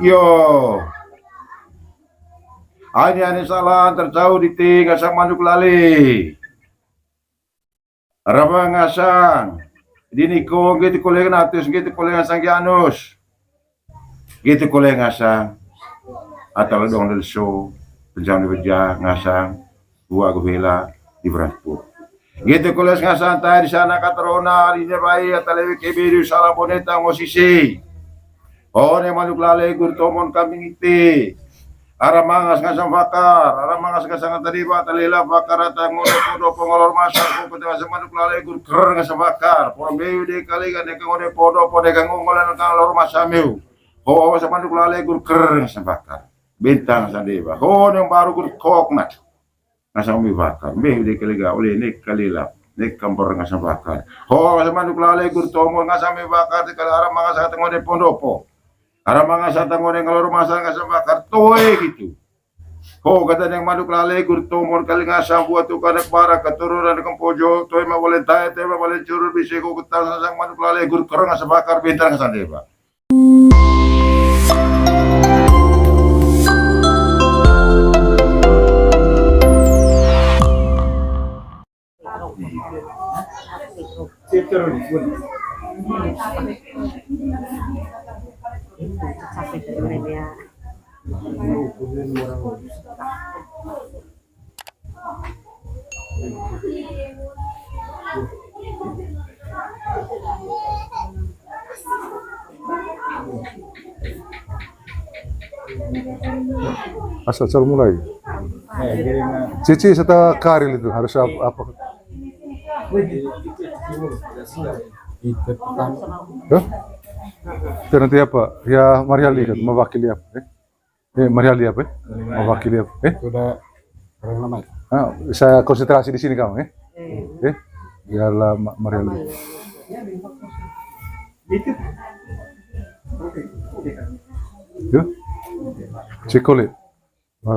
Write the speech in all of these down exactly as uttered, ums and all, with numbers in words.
Yo. Ani, ani salah terjauh di tinggal sang Manuk Lale. Rama ngasang. Dini ko gitu kole Natus, gitu kole ngasang Janus. Gitu kole ngasang. Atau dong del so, penjam di beja ngasang. Dua gue bela di Braspo. Gitu kole ngasang tai di sana katerona, di nebai, atau lewi kebiru, salah boneta, ngosisi. One Manuk Lale gur tomon kambing ite. Ara mangas ngasang bakar, ara mangas ngasang tadi ba talila bakar ata ngone pondo pongalor masak, pokoknya ngasang Manuk Lale gur ker ngasang bakar. Poro meu de kali kan deka ngone pondo po deka ngongol ngalor masak meu. Ho ngasang Manuk Lale gur ker ngasang bakar. Bentang ngasang deba. Ho yang baru gur kok nat. Ngasang mi bakar. Mbe de kali ga, ole ne kali lap. Ne kampor ngasang bakar. Ho, ngasang Manuk Lale gur tomon ngasang mi bakar, te kali ara mangas ata ngone pondopo. Ara mangas ata ngone ngalor masak ngasang bakar. Toe gitu. Ho, kata neng Manuk Lale gur tomon kali ngasang buat tu kanak bara keturunan kempojo. Toe ma bole tae, toe ma bole curur, bisi ko ketan ngasang Manuk Lale gur kereng ngasang bakar, bentar ngasang deba. Asa, coba mulai. Cici serta Karil itu harus ap-, apa? Itu pertama. Hah? Itu nanti apa? Ya, Mariali kan, mewakili apa, eh? Eh, Mariali apa, eh? Mewakili apa, eh? Sudah orang lama itu. Ah, saya konsentrasi di sini kamu, eh? Eh, biarlah Ma-, Mariali. Yo. Cek kole.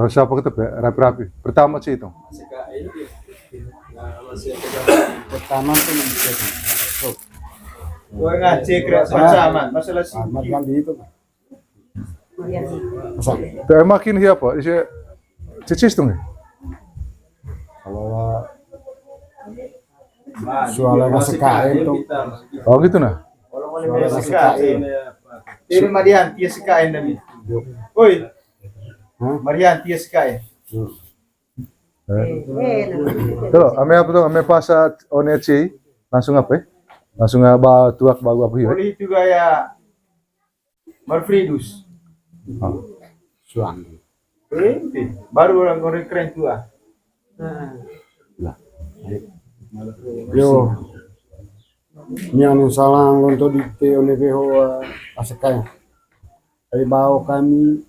Siapa kita, eh? Rapi-rapi. Pertama sih itu. Pertama tuh nanti. Gua ngecek rasa sama, masalah sih. Mariali itu. Tuh, eh, makin siapa? Isi cicis tuh, eh? Kalau suara ngasih kain tuh. Oh, gitu nah. Suara ngasih kain. Ini Marian, dia sekain dan itu. Oi. Hah? Marian, dia sekain. Eh. Tuh, ame apa tuh? Ame pasa one ci, langsung apa, eh? Langsung apa tuak bagu aku, ya? Boleh itu gaya Marfridus. Ah. Suang. Eh, baru orang goreng keren tua. Nah. Lah. Yo. Nian salang lonto dite one beho, eh, asakaya. Ai bao kami,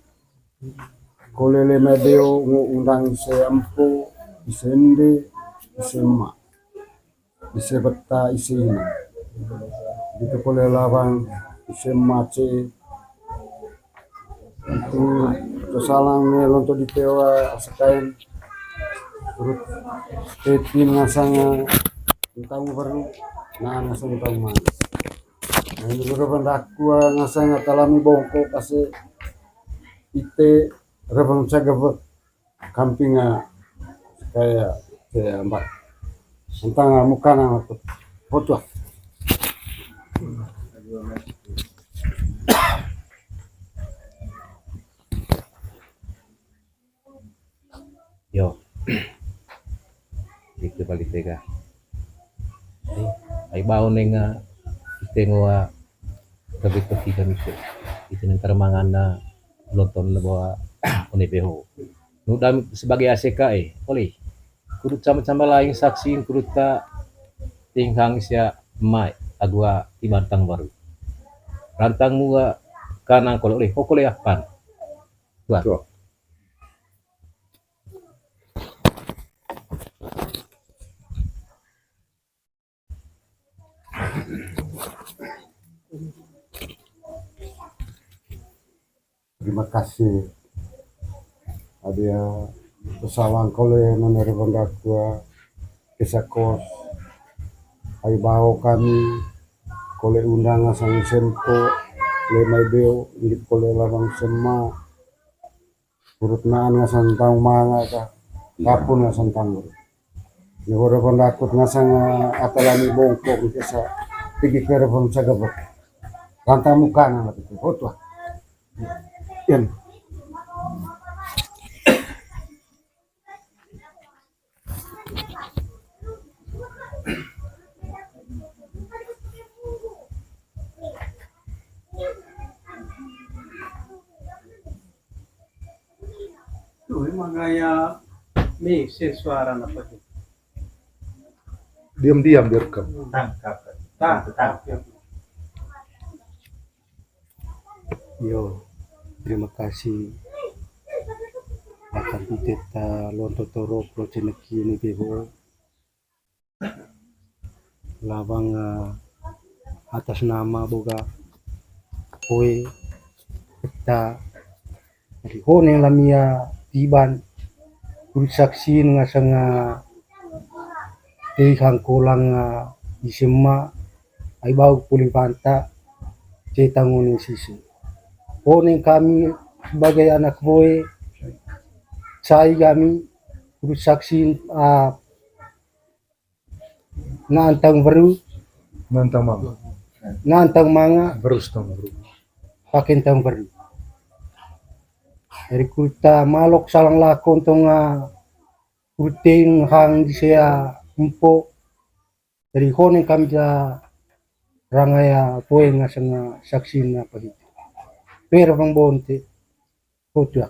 kolele medeo ngo undang ise empo, ise ende, ise ema. Ise beta, ise ina. Gitu kole lawang, ise mace. Itu salang ne lonto dite wa asakain. Turut tetin ngasang, eh, entang baru. Nah, ngasang entang manis. Nah, ini beberapa daku, eh, ngasang talami bongko kase ite rebang cagabek. Kampinga kaya, kaya mbak. Entang mukana aku. Foto. Yo. Itu balik tega. Ai bao nenga ite ngoa. Tapi toki kami ke. Itu nang termangana lonton leboa one beho. Nudam sebagai A C K eh, oleh. Kudu cama-cama lain saksi, kudu ta tinghang sia mai agua di bantang baru. Rantang mua kanang kole oleh, ho kole apan. Tuan. Tuan. Terima kasih. Adia pesalang kole menerima gakua kesa kos. Ai bao kami kole undang asang sempo. Lemai beo, ilik kole lawang sema. Urut naan ngasan taung manga ka. Kapun ngasan taung urut. Ni hore pondakut ngasan, eh, atalani bongkok kesa. Tigi kere pon sagabek. Rantang muka nang lagi tu. Hotua. Yan. Tuh, emang gaya mixer suara apa tuh? Diam-diam direkam. Tangkap. Tangkap. Yo, terima kasih. Bahkan kita ta lonto toro pro ceneki ini bebo. Lawang, eh, atas nama boga koe ta. Jadi honeng lamia tiban. Urut saksin ngasanga tei hangkolang, ah, di sema, ai bau puli panta, cetang ngone sisi. Honeng kami sebagai anak boe, sai kami, urut saksin, ah, nantang beru, nantang manga, nantang manga, berus tang beru, pakin tang beru. Dari kurta malok salang lakon tonga, ah, kurting hang di sea empo. Dari honeng kami ta rangaya poeng ngasanga saksin apa itu. Per bang bonte. Hotua.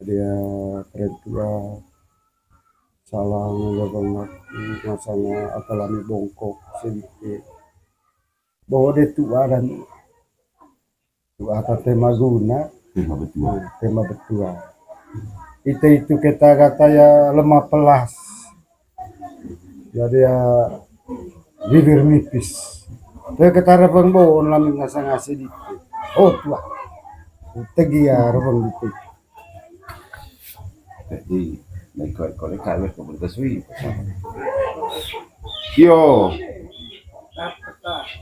Dia keren tua salah ngelabangat ngasana akalami bongkok sedikit. Bahwa dia tua dan tua akan tema guna. Tema betua. Tema betua. Ita itu kita kata ya lemah pelas. Jadi ya bibir nipis. Tuh kita rebeng bo on lamin ngasang ngasih dikit. Oh tua. Tegi ya rebeng dikit. Jadi, na iko, iko le kawir komunitas wi. Yo.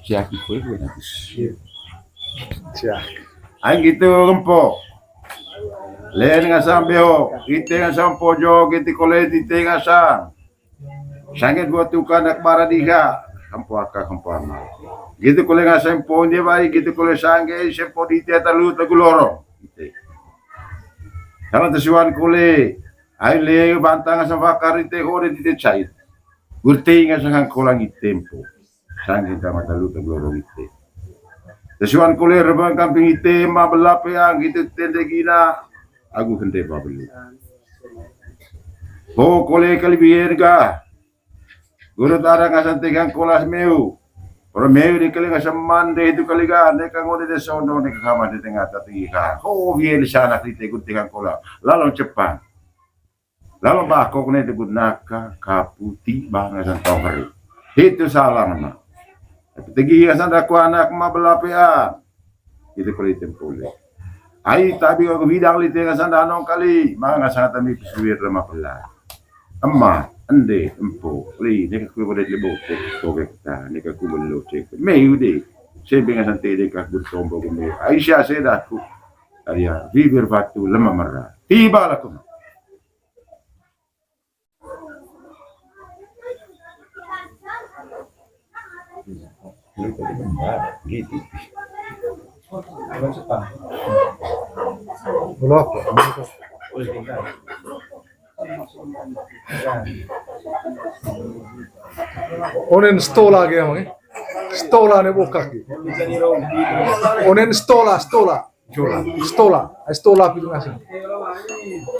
Siaki kue kue nanti. Siak. Aing gitu ngempo. Len ngasang beo, ite ngasang pojo, gitu kole ite ngasang. Sangget buat tukang nak bara diga, kampo aka, kampo ama. Gitu kole ngasang po dia baik, gitu kole sangge, sempo di tia talu, tagu lorong. Gitu. Kalau tesuan kole, ai le bantang ngasang bakar ite, hore ite cait. Gurti ngasang kolang ite empo. Sangge tama talu, tagu lorong ite. Tesuan kole rebang kamping ite, ma belapeang, gitu tende gina, agu hende babelu. Ho kole kali bier ga. Guru tara ngasang tegang kolas meu. Ora meu di kali ngasang mande itu kali ga, neka ngode de sono, neka kama de tengah tati ha. Ho, bier di sana di tegun tegang kola. Lalu cepat. Lalu bakok ne tegun naka, kaputi, bang ngasang toheri. Itu salah nama. Tapi tegi ngasang daku anak ma belapean. Itu kali tempole. Ai tabi ko bidang li tenga sanda nong kali, manga sanga tami pisuir lama pela. Ema, ende, empo, li, neka kue kode lebo, toge ta, neka ku belo cek. Me ude, sembe ngasang tede ka gun tombo gun me. Ai sia sedaku. Aria, bibir batu, lema mera. Tiba lah kuma. Gitu. Belum apa? Onen stola ge emang, eh? Stola ne bokak ge. Onen stola, stola. Stola. Stola. Ai stola pitu ngasih.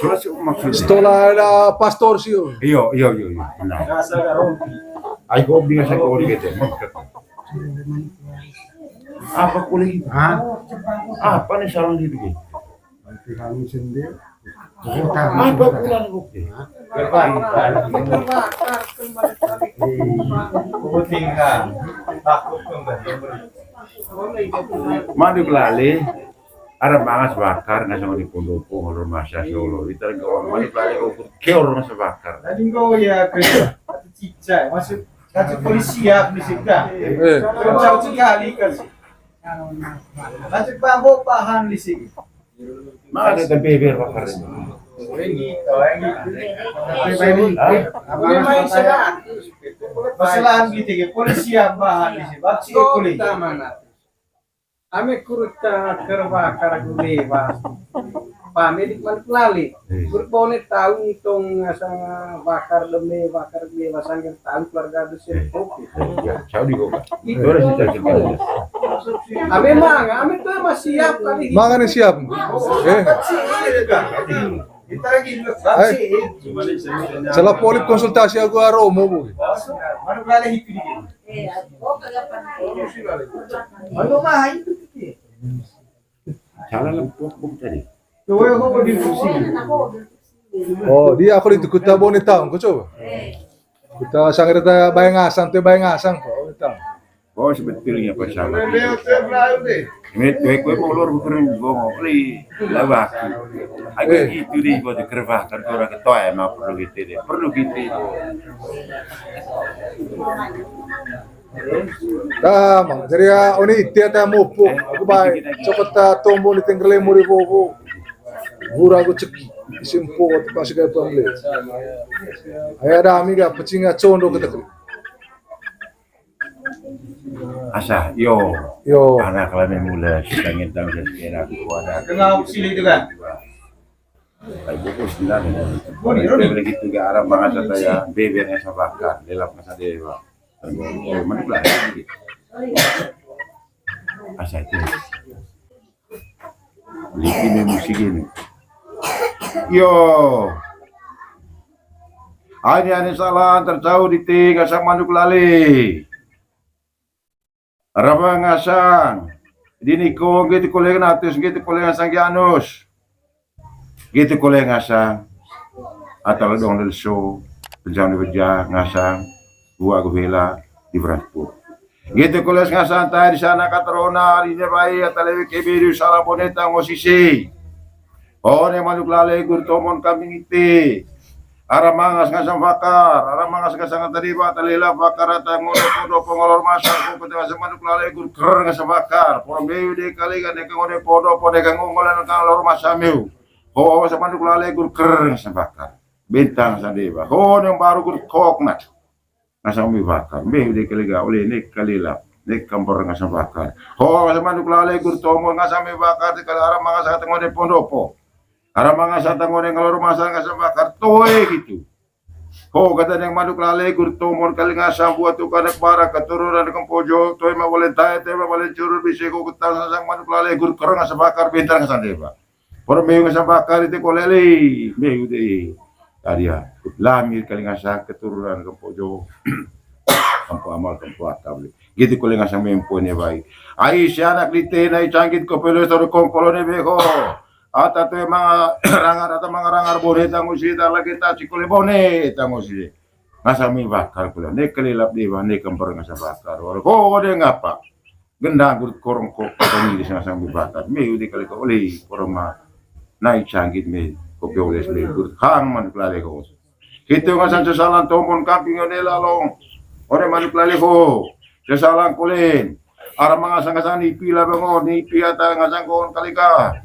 Stola si umak. Stola ada pastor sih. Iyo, iyo, iyo, iyo. Benar. Ai ko bingung sa ko gitu. Apa kulit? Hah? Apa nih salah dibikin? Nanti kamu sendiri. Apa kulit? Madu kelali. Ara mangas bakar, ngasang di pondopo, ngolor masa solo. Ita orang madu kelali, keor ngasang bakar. Tadi engkau ya kerja, atau cica, masuk, masuk polisi ya, polisi udah. Eh. Kau sekali kan sih. Masuk bambu pahan di sini. Mana ada tempe biar bakar ini? Ini, oh, ini. Hah? Ini main serat. Masalah gitu ya, polisi yang bahan di sini. Bakar polisi. Ame kurut ta kerba karagu dewa. Pame di madu kelali. Kurut bone tahu tong ngasang bakar deme bakar dewa sanggar tahu keluarga besar kopi. Ya, cau di kok. Itu. Ame manga, ame tuh masih siap kali. Manga nih siap. Eh. Salah polip konsultasi aku aromo bu. Mana berada itu di. Mana mah itu. Salah lempok bu tadi. Oh, dia aku itu kota Bone Town, kau coba. Kota sanggar ta bayang asang, te bayang asang kok, Bone Town. Oh, sebetulnya pasangan. Ini tuh kue molor bukan bohong, beli lawak. Aku gitu deh, buat kerba kan orang ketua emang perlu gitu deh, perlu gitu. Tamang, jadi ya, oni tia ta mupu, aku baik. Cokot ta tombo ni tenggele muri bobo. Gura aku ceki, simpo, pasti kayak pamle. Ayah ada amiga, pecinga condo kita kali. Asa, yo. Yo. Anak lami mula, sedangin tang sekira aku ada. Kenal sini itu kan? Ay, buku sendiri. Boleh gitu ga arah bahasa saya, beber ngasang bakar, lelap ngasang dewa. Mana pula? Asa itu. Liki me musik ini. Yo. Ani ani salah terjauh di ting ngasang madu kelali. Raba ngasang. Dini ko gitu kole natus gitu kole ngasang ki anus. Gitu kole ngasang. Atal dong del so. Penjang di beja ngasang. Gua gue bela di Frankfurt. Gitu kole ngasang tai di sana katerona di nebai atal lewe kebedu salah boneta ngosisi. One madu kelali gur tomon kambing ite. Ara mangas ngasang bakar, ara mangas ngasang tadi ba talela bakar ata ngono podo pengolor masa ko kete ngasang madu kelali gur ker ngasang bakar. Poro meu de kali kan de kangone podo pode kangongolan kangalor masa meu. Ho ngasang madu kelali gur ker ngasang bakar. Bentang sande ba. Ho yang baru gur kok na. Ngasang mi bakar. Mbe ude kelega ole ne kalila. Ne kambar ngasang bakar. Ho ngasang madu kelali gur tomon ngasang mi bakar te kali ara mangas kata ngone pondopo. Ara mangas kata ngone ngalor masa ngasang bakar. Toe gitu. Ho kata neng madu kelali gur tomon kali ngasang buat tu kanak bara keturunan kempojo. Toe ma bole tae, toe ma bole curut bise ko ketang ngasang madu kelali gur kereng ngasang bakar bentar ngasang deba. Poro meu ngasang bakar ite kolele, meu de. Adia, lami kali ngasang keturunan kempojo. Kempo amal, kempo akal. Gitu kole ngasang mempo ne bai. Ai si anak dite nai canggit ko pele sore kongkolo ne beho. Ata tu emang rangar ata mangarangar bone tangusi ta lagi ta si kole bone tangusi. Ngasang mi bakar kole. Ne kelelap dewa ne kemper ngasang bakar. Wala ko de ngapa? Gendang gurut korong ko, kami di sana sambil bakar. Me udah kali ko oleh korong ma. Nai canggit me, kopi oleh sendiri gurut. Hang man kelale ko. Kita ngasang sesalan tombon kambing one lalong. One manuk lale ho. Sesalan kolen. Ara mangasang-ngasang nipi lah bangon, nipi ata ngasang kon kalika.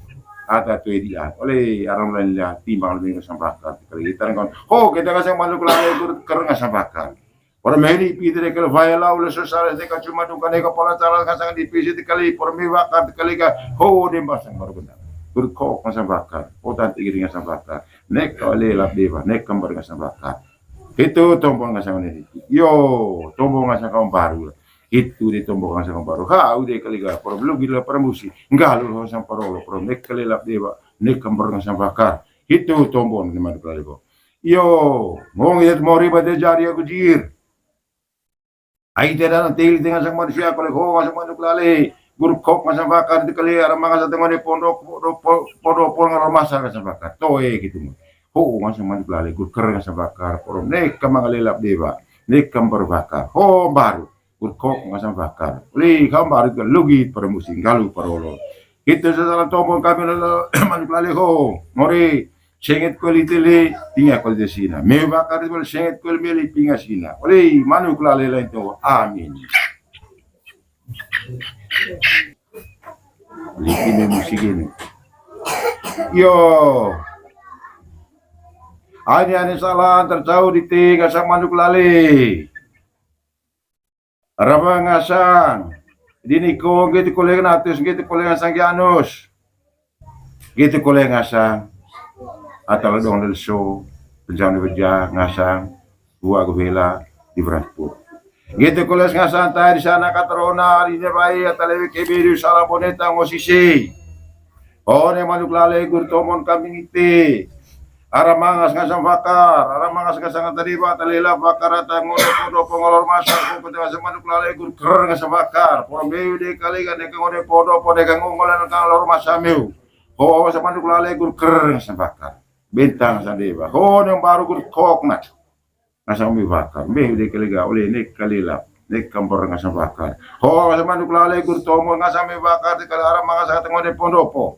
Ata tu dia. Oleh aram lain lah timbang lebih ngasang bakar. Kali kita kon. Ho, kita ngasang manuk lale gurut kereng ngasang bakar. Ora meni pi tere kele vaya lau le sosale te ka cuma duka ne kepala cara kasang di pisi te kali por mi bakar te kali ka ho de basang baru benar. Berkok ngasang bakar, otan tigiri ngasang bakar. Nek kale lap dewa, nek kembar ngasang bakar. Itu tombol ngasang ini. Yo, tombol ngasang kaum baru lah. Itu de tombol ngasang kaum baru. Ha, udah kali ka por belum gila permusi. Enggak lu ngasang parolo por nek kale lap dewa, nek kembar ngasang bakar. Itu tombol ni madu kali ko. Iyo, ngong iya mori bate jari aku jir. Ai te dan teli te ngasang manusia kole ho ngasang manuk lale. Gur kok ngasang bakar di kali ara manga sa tengone pondok, pondok, pondok, pondok ngalor masa ngasang bakar. Toe gitu. Ho ngasang manuk lale gur ker ngasang bakar. Poro neka manga lelap dewa. Neka mbaru bakar. Ho mbaru. Gur kok ngasang bakar. Li, kau mbaru ke lugit para musim galu parolo. Kita sesalan tombol kami lalo manuk lale ho. Ngori. Senget kuali tele, pinga kuali sina. Meu bakar di bawah senget kuali meli, pinga sina. Oleh manuk lale lain to. Amin. Liki me musik ini. Yo. Ani-ani salah terjauh di tengah sang manuk lale. Raba ngasang. Dini ko gitu kole natus gitu kole ngasang ki anus. Gitu kole ngasang. Atal dong lelso. Penjam di beja ngasang. Dua gubela di Beraspur. Gitu kole ngasang tai di sana katerona di nebai atal lewe kebedu salah boneta ngosisi. One manuk lale gur tomon kambing ite. Ara mangas ngasang bakar, ara mangas ngasang tadi ba talela bakar ata ngone podo pongolor masa ko kete ngasang manuk lale gur ker ngasang bakar. Poro meu de kali kan de ngone podo pode kan ngone kan lor masa meu. Ho ngasang manuk lale gur ker ngasang bakar. Bentang sande ba. Ho yang baru gur kok nak. Ngasang mi bakar. Mbe de kali ga oleh ne kali la. Ne kambar ngasang bakar. Ho ngasang manuk lale gur tomon ngasang mi bakar de kali ara mangas ata ngone pondopo.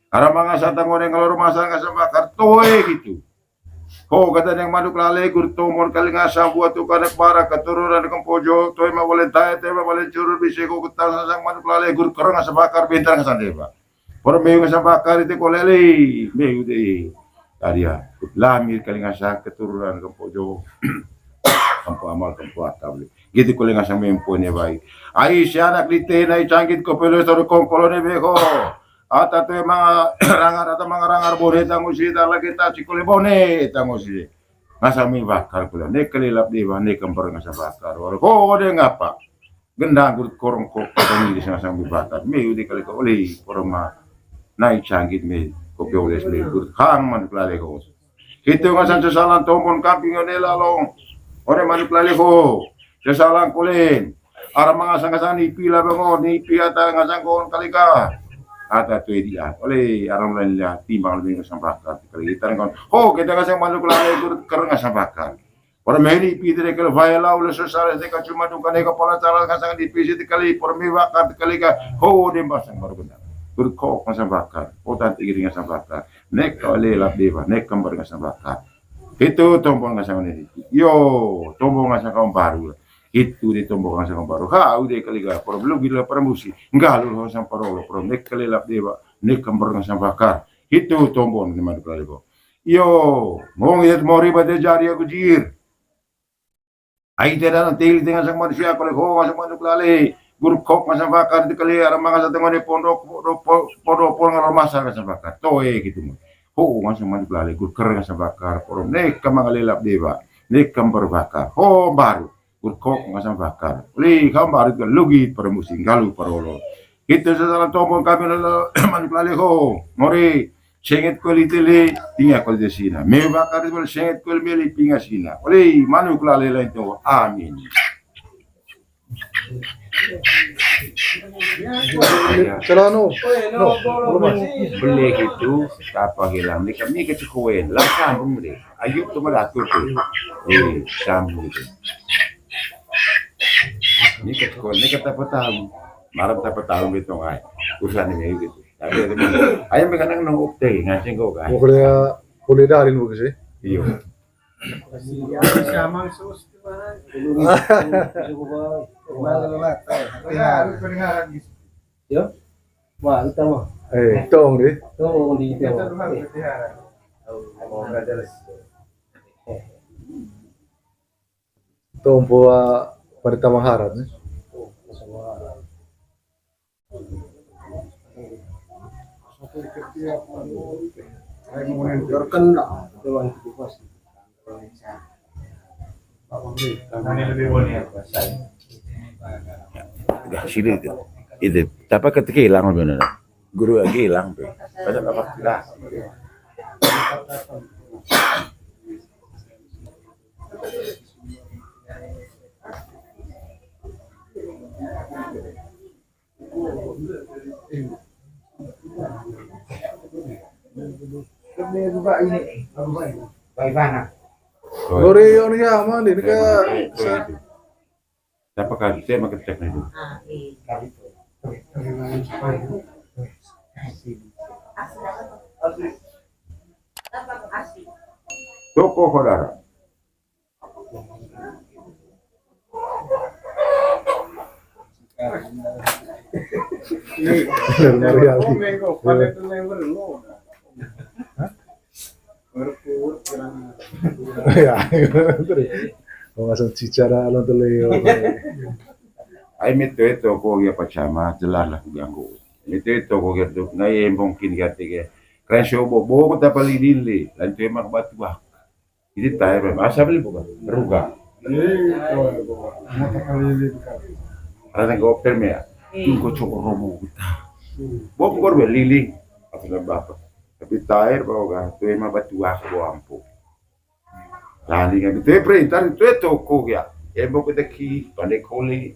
Ara mangas ata ngone ngalor masa ngasang bakar. Toe gitu. Ho kata yang manuk lale gur tomon kali ngasang buat tuh kanak bara keturunan kempojo. Toe ma boleh tae, toe ma boleh curur bisa ko ketang ngasang manuk lale gur ker ngasang bakar bentar ngasang deba. Poro meu ngasang bakar ite ko lele, meu de. Tadi ya, lami kali ngasang keturunan kempojo. Kempo amal, kempo akal. Gitu kole ngasang mempo ne bai. Ai si anak di tena i canggit ko pelo sore kongkolo ne beko. Ata tu emang rangar, ata mangarangar bone tangusi, ta lagi ta si kole bone tangusi. Ngasang mi bakar kole. Ne kelelap dewa, ne kembar ngasang bakar. Wala ko de ngapa. Gendang gur korong ko kami di sana sambil bakar. Me udah kali ko oleh koroma. Naik canggit me kopi oleh me gur hang manuk lale ho. Hitu ngasang sesalan tombon kamping one lalong. One manuk lale ho. Sesalan kulen. Ara mangasang-ngasang nipi la bango, nipi ata ngasang kon kali ka. Ata tu dia. Oleh aram lain lah timbang lebih ngasang bakar. Kali kita kon. Ho, kita ngasang manuk lale gur ker ngasang bakar. Ora meni pidre kala vaya lau le sosare te ka cuma duka ne ka pala cara ngasang di pisi te kali por mi bakar te kali ka ho de basang baru benar. Berkok ngasang bakar, otan tigri ngasang bakar. Nek kale lap dewa, nek kembar ngasang bakar. Itu tombol ngasang ini. Yo, tombol ngasang kaum baru. Itu di tombol ngasang kaum baru. Ha, udah kali ka por belum gila permusi. Enggak lu ngasang parolo, por nek kale lap dewa, nek kembar ngasang bakar. Itu tombol ni madu kali ko. Iyo, mong iat mori bade jari aku jir. Ai te dan teli tengah sang manusia kole ho ngasang manuk lale, gur kok ngasang bakar di kali ara mangasang tengah ne pondok, pondok, pondok, pondok ngalor masa ngasang bakar. Toe gitu mo. Ho ngasang manuk lale, gur ker ngasang bakar, poro neka mangalelap dewa, neka berbakar. Ho baru. Gur kok ngasang bakar. Li, kau baru ke lugi pada musim galu parolo. Kita sesalan tombol kami lalo manuk lale ho. Mori, senget kuali tele, pinga kuali sina. Meu bakar itu senget kuali meli, pinga sina. Oleh manuk lale lain to. Amin. Celano. No, belum, Mas. Beli gitu, tapa hilang. Ini kami kecekuen. Lah sambung deh. Ayo, tuh, madatur tuh. Eh, sambung gitu. Ini kata, ini kata apa tahun? Malam apa tahun gitu, ay. Urusan ini gitu. Tapi, ayo, mereka nang nong update, ngancing kok, kan? Mau kuliah, kuliah dari nunggu sih. Iya. Ya. Wah, kita mah. Eh, tong deh. Tong di itu. Tong buah pada tamang harat, eh. Terkena. Dah, sini itu. Itu, tapa ketika hilang, bener. Guru lagi hilang, tuh. Pada apa, dah. Lori on ya, mana ini ke? Siapa kan? Saya makan cek nih. Toko saudara. Ya, langsung cicara lo tuh, Leo. Ai, metoe toko ya pacama, jelas lah ku ganggu. Metoe toko gitu, ngai mungkin kata ke. Keren show bobo, kota paling dili, lantai mak batu ah. Jadi tair, asa beli bukan? Ruga. Rasa gopter me ya. Tunggu cok romo kita. Bokor be liling. Apa nggak bapak? Tapi tair bawa kan, tuh emang batu aku bawa ampo. Lali kan, tuh perintah, tuh toko ya. Embok kita ki, pandai koli.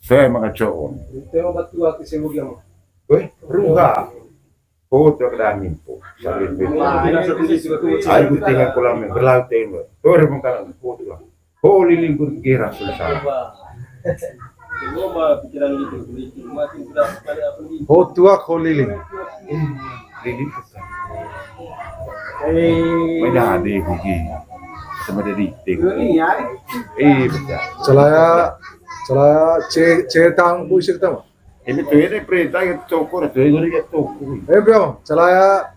Saya emang kacauan. Itu emang batu aku sih mau bilang. Weh, ruga. Oh, tuh ada angin po. Sambil pintu. Ayo, tinggal kolam yang berlaut tembak. Tuh ada bengkalan. Oh, tuh. Oh, liling pun kira selesai. Oh, tuak, oh, liling. Liling pun. Eh. Mana ada bugi. Sama ada di ting. Eh, betul. Celaya, celaya, ce, ce tang, bu, isi ketemu. Ini tuh ini perintah ya toko, tuh ini ya toko. Eh, biar, celaya,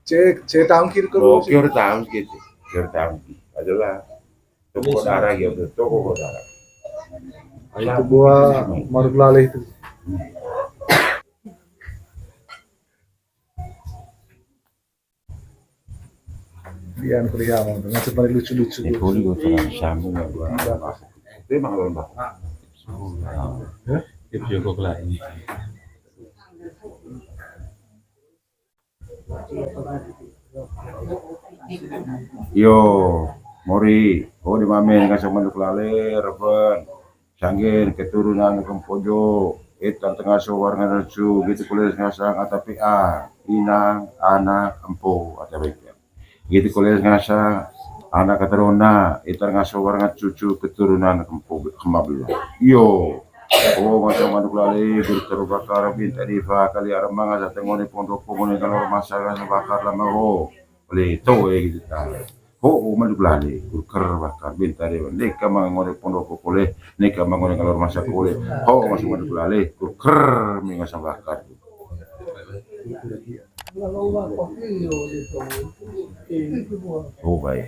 ce, ce tang kiri ke. Oh, kiri tang gitu. Kiri tang. Adalah toko darah gitu, toko darah. Itu buah maruk laleh itu. Dian Prihawan, ngecek paling lucu-lucu. Eh, boleh gua tengah sambung ya, gua. Itu emang lomba. Hah? Itu juga kelak ini. Yo, mori, oh, di mamen ngasang manduk lale, repen. Sanggen keturunan Kempojo, etan tengah sowar ngana cu, gitu kules ngasang ata P A, inang, anak, empo, ata P A. Gitu kules ngasang anak katarona, etan tengah sowar ngat cucu keturunan Kempo, Kemabela. Yo, oh, ngasang manduk lale, berterbakar, bintang diva, kali aremang, asa tengone pondok, pengone kalor masa, ngasang bakar lama ho. Ole to e gitu ta. Ho, o manduk lale, kur ker bakar, benta de, neka mangone pondok ko kole, neka mangone ngalor masa ko kole. Ho, masuk manduk lale, kur ker, mi ngasang bakar. Oh, baik.